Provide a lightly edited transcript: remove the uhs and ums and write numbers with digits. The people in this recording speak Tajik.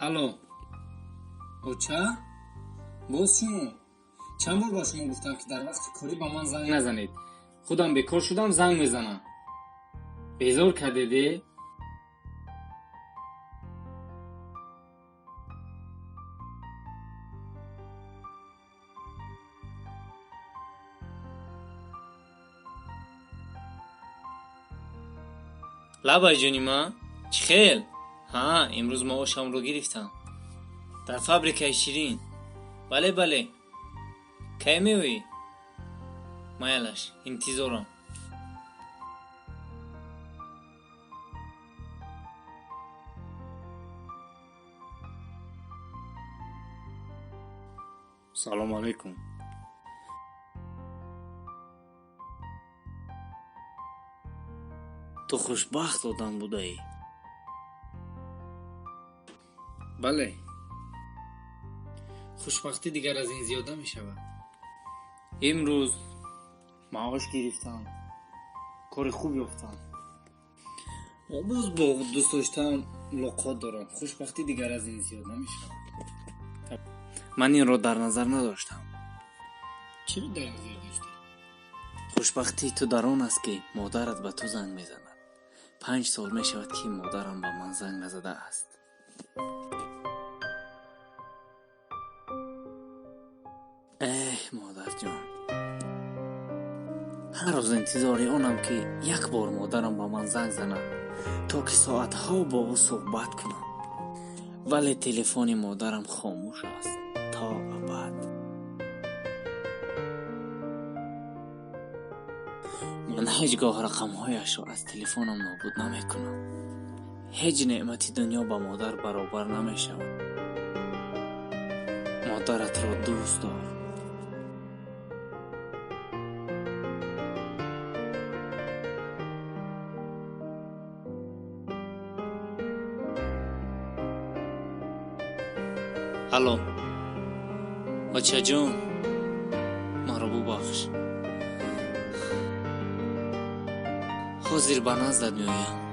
Алло, оча, боз шумо? Чанд бор ба шумо гуфтам, ки дар вақти корӣ ба ман занг назанед. Худам бекор шудам, занг мезанам. Безор кардеде. Лабай, ҷони ман, чӣ хел? Ҳа, имрӯз маошамро гирифтам дар фабрикаи ширин. Бале, бале, кай меоӣ? Майлаш, интизорам. Салому алайкум. Ту хушбахт одам будаӣ. Бале, хушбахтӣ дигар аз ин зиёда мешавад. Имрӯз маош гирифтам, кори хуб ёфтам ва боз бо дӯстдоштаам мулоқот дорам. Хушбахтӣ дигар аз ин зиёд намешавад. Ман инро дар назар надоштам. Чиро дар назар доштӣ? Хушбахтии ту дар он аст, ки модарат ба ту занг мезанад. 5 сол мешавад, ки модарам ба ман занг назадааст. Эҳ, модарҷон, ҳар рӯз интизори онам, ки як бор модарам ба ман занг занад, то ки соатҳо бо ӯ суҳбат кунам, вале телефони модарам хомӯш аст то абад. Ман ҳеҷ гоҳ рақамҳояшро аз телефонам нобуд намекунам. Ҳеҷ неъмати дунё ба модар баробар намешавад. Модаратро дӯст дор. Алло, бачаҷон, маро бубахш, ҳозир ба наздат меоям.